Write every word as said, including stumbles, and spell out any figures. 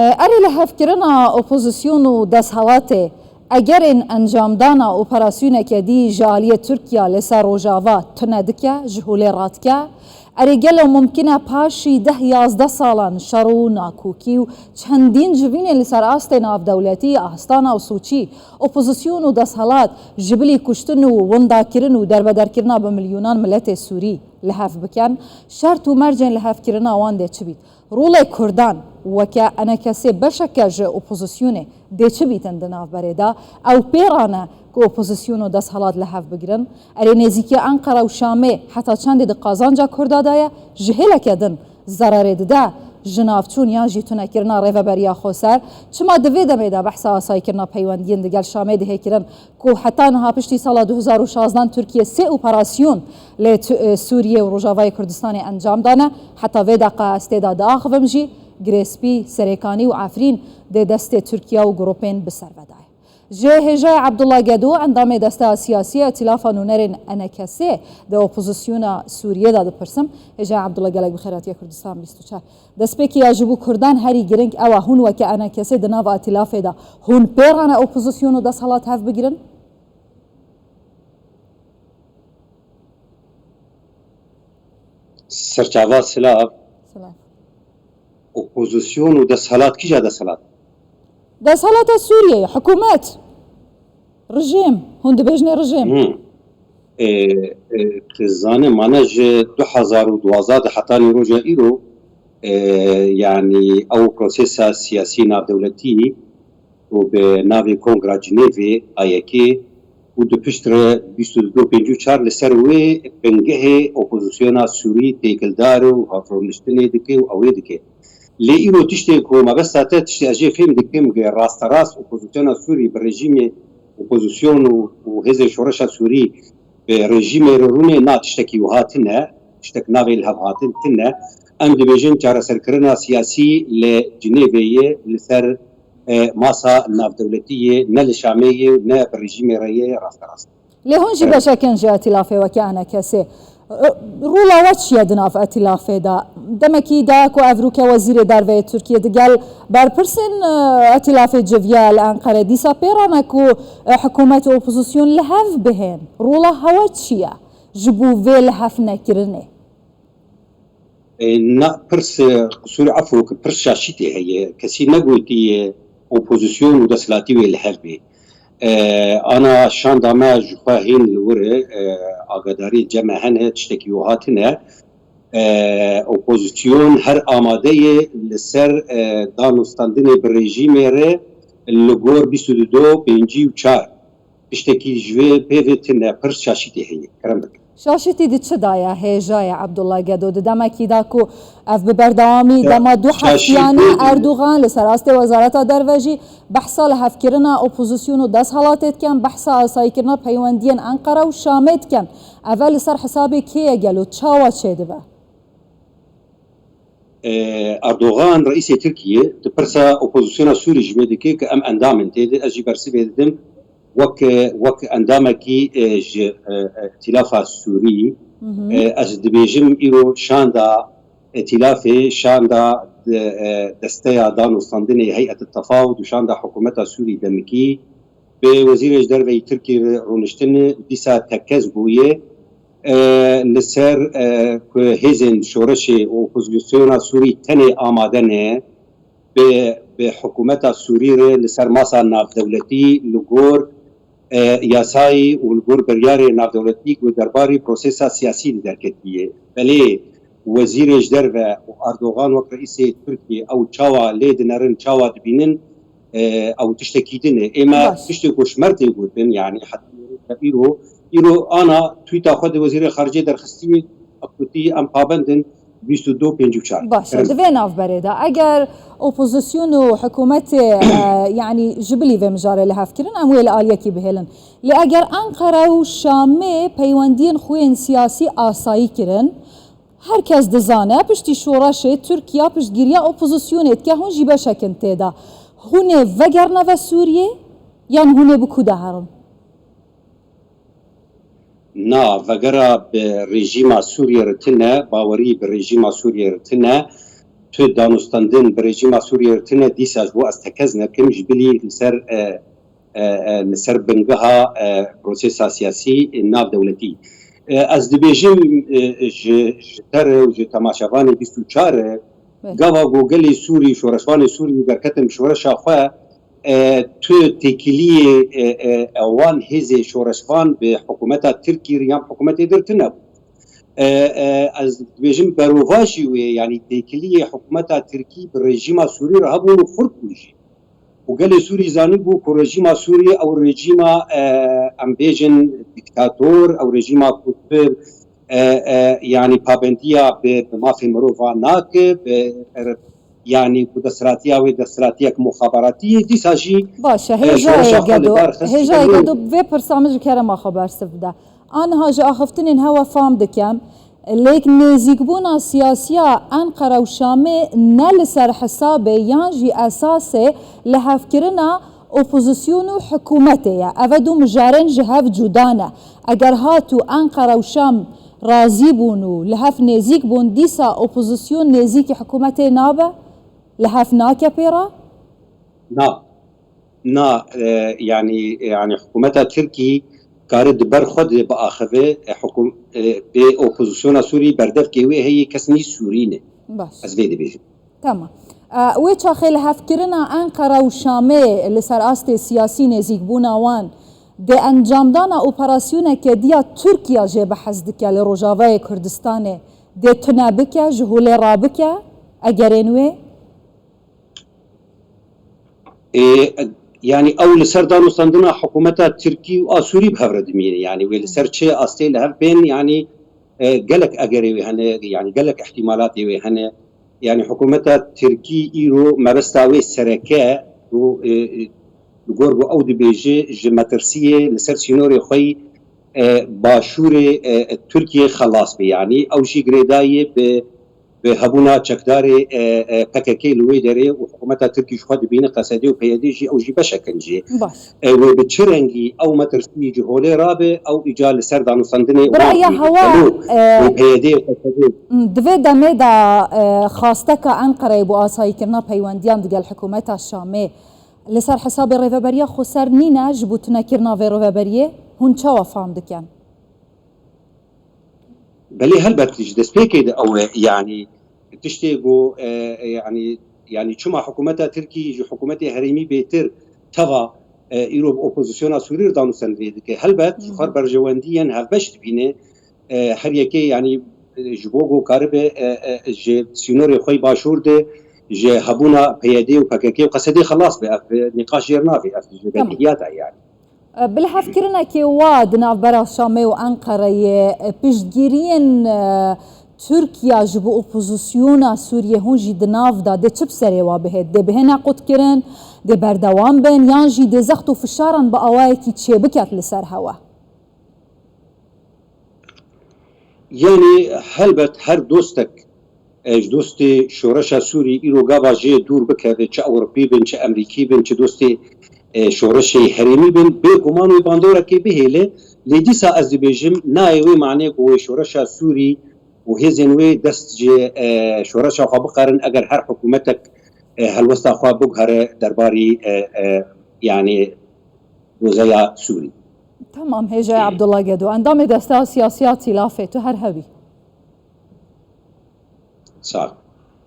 Erê lihevkirina opozîsyon û desthilatê egerên encamdana operasyoneke dî ji aliyê Tirkiye li ser Rojava tune dike, ji holê radike. Erê gelo mumkin e paşî deh yazdeh salan şer û nakokî û çendîn civînên li ser astê navdewletî, Astana û Soçî, opozîsyon û desthilat ji bilî kuştin û windakirin û derbederkirina bi milyonan miletê Sûrî li hev bikin? Şert û mercên lihevkirina wan dê çi bît? Rolê Kurdan weke enekesê beşeke ji opozîsyonê dê çi bîtin di navberê de? Ew pê re ne ku opozîsyon û desthilat li hev bigirin? Erê nêzîkiya Enqere û Şamê heta çendê di qazanca Kurda de ye? Ji hêleke din zererê dide ji navçûn yan jî tunekirina Rêveberiya Xweser? Çima di vê demê de behsa asayîkirina peywendiyên digel Şamê dihê kirin? Ku heta niha piştî sala du hezar û şazdan Tirkiye sê operasyon li Tu-, e, Sûriye û Rojavayê Kurdistanê encam dane. Heta vê deqa ez tê de diaxivim jî, Girêspî, Serêkanî û Efrîn dê destê Tirkiye û grûpên bi ser ve dayê. Ji hêjayê Abdullah Gedo, endamê Desteya Siyasî ya Îtîlafa Nûnerên Enekesê di opozîsyona Sûriyê de dipirsim. Hêjayê Abdullah, gelek bi xêr hatiye Kurdistan bîst û çar. Destpêkê ya ji bo Kurdan herî giring ew e, hûn weke enekesê di nava îtîlafê de hûn pê re ne opozîsyon û desthilat hev bigirin? Serçava silav. Silav. Opozîsyon û desthilat, kîja desthilat? Desthilata Sûriyeyê, hikûmet, rejîm, hûn dibêjinê rejîm. Hmm. E, e, tu zane, mane ji du hezar û duwazdeh de hetanî roja îro, e, yanî ew prosesa siyasî navdewletî û bi navê Kongra Cinêvê, A Y K, û di pişt re bîst û du pêncî û çar li ser wê bingehê opozîsyona Sûrî têkildar û hevroniştinê dike û ew ê dike. Lê îro tiştê ku mebesta te, tiştê ez jê fêm dikim, ku rasterast opozîsyona Sûrî bi rejîmê, opozîsyon û, û hêzên şoreşa Sûrî bi rejîmê re rûnê, na, tiştekî wiha tine, tiştek navê li hev hatin tine. Em dibêjin çareserkirina siyasî li Cinêvê ye, li ser, e, masa navdewletî ye, ne li Şamê ye, ne bi rejîmê re ye, rasterast. Lê hûn jî beşek in ji îtîlafê weke enekesê. Rola we çi ye di nav îtîlafê de? Demekî daye ku evrûke Wezîrê Derve yê Tirkiyê digel berpirsên, e, îtîlafê civiya li Enqere, dîsa pê re ne ku, e, hikûmet û opozîsyon li hev bihên. Rola hewe çi ye ji bo vê li hev nekirinê? E, na pirs, e, qisûr, efû, ki pirs şaşîtê heye. Kesî negotiye opozîsyon û desthilatî wê li hev bê. E, ana şanda me ji xwe hîn li wir e, e, agadarî cem me hene, tiştekî wiha tine. E, opozîsyon her amade ye li ser, e, danûstandinê bi rejîmê re li gor bîst û du pêncî û çar. Tiştekî ji vê pê ve tune, pirs şaşîtî heye. Kerem bikin. Şaşîtî di çi de ye, hêjayê Abdullah Gedo? Di demekî de ku ev bi berdewamî, ya, dema du şaşîtî heftiyane di- Erdogan li ser astê Wezareta Derve jî behsa lihevkirina opozîsyon û desthilatê dikin, behsa asayîkirina peywendiyên Enqere û Şamê dikin. Ev e li ser hesabê kê ye gelo? Çawa çêdibe? E, Erdogan, reîsê Tirkiyê, di pirsa opozîsyona Sûrî ji wê dike, ku em endam in tê de. Ez jî bersivê didim wek, wek endamekî, e, ji, e, e, Îtîlafa Sûrî. Hı hı. E, ez dibêjim îro şanda Îtîlafê, şanda de, e, desteya danûstandinê Heyet Tefawud û şanda hikûmeta Sûrî demikî bi Wezîrê ji Derve yî Tirkî re rûniştin dîsa tekkez bûye. E, li ser, e, ku hêzên şoreşê û opozîsyona Sûrî tenê amade ne bi, bi hikûmeta Sûrî re li ser masa navdewletî li gor, e, yasayî û li gor biryarê navdewletî ku derbarî prosesa siyasî de derketiye. Belê Wezîrê ji Derve û Erdogan wek reîsê Tirkiyê ew çawa lê dinerin, çawa dibînin, e, ew tiştekî din e. Ê me Baş. Tiştê ku ji me re tê gotin, yanî heta îro, îro ana twîta xwe di Wezîrê Xaricê derxistî, gotî em pabend in bîst û du pêncî û çar. Baş e, di vê navberê de eger opozîsyon û hikûmetê, e, yanî ji bilî vê mijarê li hev kirin, em wê li aliyekî bihêlin. Lê eger Enqere û Şamê peywendiyên xwe yên siyasî asayî kirin, her kes dizane, piştî şoreşê Tirkiye piştgiriya opozîsyonê dike, hûn jî beşek in tê de. Hûn ê vegerine ve Sûriyê yan hûn ê bi ku de herin? Na, vegera bi rejîma Sûriyê re tine, bawerî bi rejîma Sûriyê re tine. tu danûstendin bi rejîma Sûriyê re tune, dîsa ji bo ez tekez nekim, ji bilî li ser, e, e, e, li ser bingeha, e, prosesa siyasî, e, navdewletî. E, ez dibêjim, e, ji, ji te re û ji temaşevanê bîst û çar re, Belê. gava ku gelê Sûrî, şoreşvanê Sûrî derketin bi şoreşa xwe, e, tu têkiliyê, e, e, e, wan hêzê şoreşvan bi hikûmeta Tirkî re yan bi hikûmetê dir tune bû. E, e, ez dibêjim berovajî wê, yanî têkiliyê hikûmeta Tirkî bi rejîma Sûrî re hebûn û xurt bû jî. Û gelê Sûrî zanîbû ku rejîma Sûrî ew rejîma, e, em bêjin dîktator, ew rejîma ku tu, e, e, yanî pabendiya bi, bi mafê mirova nake, bi, er, yanî ku desthilatiya wê desthilatiyek muxabaratî ye, dîsa jî Baş e, e, hêjayê şoreşa xwe li Gedo, dar xist, hêjayê ji Gedo, vê pirsa min ji kerema xwe bersiv bide. Aniha ji axiftinên hewe fam dikem, lêk nêzîkbûna siyasiya Enqere û Şamê ne li ser hesabê yan jî esasê lihevkirina opozîsyon û hikûmetê ye. Ev du mijarên ji hev cuda ne. Eger hat û Enqere û Şam razî bûn û li hev nêzîk bûn, dîsa opozîsyon nêzîkî hikûmetê nabe? Li hev nake pê re? Na. Na, e, yanî, yanî hikûmeta Tirkî kare di ber xwe de biaxive, e, hikûm-, e, bê opozisyona Sûrî berdevkê wê heye, kes nî Sûrî ne. Baş. Ez vê dibêjim. Tamam. E, wê çaxê lihevkirina Enqere û Şamê li ser astê siyasî nêzîkbûna wan dê encamdana operasyoneke diya Tirkiya jê bi hez dike li Rojavayê Kurdistanê dê tune bike, ji holê rabike egerên wê? Ê, yanî ew li ser danûstandina hikûmeta Tirkî û a Sûrî bi hev re dimîne. Yanî wê li ser çi astê li hev bên, yanî, e, gelek egerê wê hene, yanî gelek ihtimalatê wê hene. Yanî hikûmeta Tirkî îro mebesta wê sereke û, e, e, li gor ku ew dibêje ji metirsiyê li ser sînorê xwe yî, e, başûrê, e, Tirkiyê xelas be. Yanî ew jî girêdayî bi bi hebûna çekdarê, e, e, P K K li wê derê û hikûmeta Tirkî ji xwe dibîne Qesedê û P Y D jî ew jî beşek in jê. Baş. E, wê bi çi rengî ew metirsî ji holê rabe, ew îca li ser danûstandinê Bi raya wan hewa, P K K e, û P Y D û Qesedê. Di vê demê de, e, xwasteka Enqereyê bo asayîkirina peywendiyan digel hikûmeta Şamê li ser hesabê Rêveberiya Xweser nîne ji bo tunekirina vê rêveberiyê? Hûn çawa fam dikin? Belê helbet ji destpêkê de ew e, yanî tiştê ku, e, e, yanî, yanî çima hikûmeta Tirkî ji hikûmetê herêmî bêtir teva, e, îro bi opozisyona Sûrî re danûstendinê dike. Helbet ji xwe Hı hı. berjewendiyên hevbeş dibîne, e, her yekê, yanî, e, ji bo ku karibe, e, e, ji sînorê xwe yî başûr de ji hebûna P Y D û P K K û Qesedê xelas be. Ev, e, nîqaş jêr navê, ev ji Tamam. bedîhiyat e yanî. Bilhevkirinekê wa di navbera Şamê û Enqereyê, piştgiriyên, e, Tirkiye ji bo opozisyona Sûriyê hûn jî di nav de dê çi bi serê wa bihêt? Dê bihêne qutkirin, dê berdewam bin, yan jî dê zext û fişaran bi awayekî çêbiket li ser hewe? Yanî helbet her dostek, e, ji dostê şoreşa Sûrî îro gava jê dûr bikeve, çi Ewropî bin, çi Emerîkî bin, çi dostê, e, şoreşê herêmî bin, bêguman wê bandorekê bihêle. Lê dîsa ez dibêjim, nayê wê manê ku wê şoreşa Sûrî û hêzên wê dest ji, e, şoreşa xwe bixerin, eger her hikûmetek, e, helwesta xwe biguhere derbarî, e, e, yanî dozeya Sûrî. Tamam, hêjayê Abdullah Gedo, endamê Desteya Siyasî ya Tîlafê, tu her hebî. Sağ ol.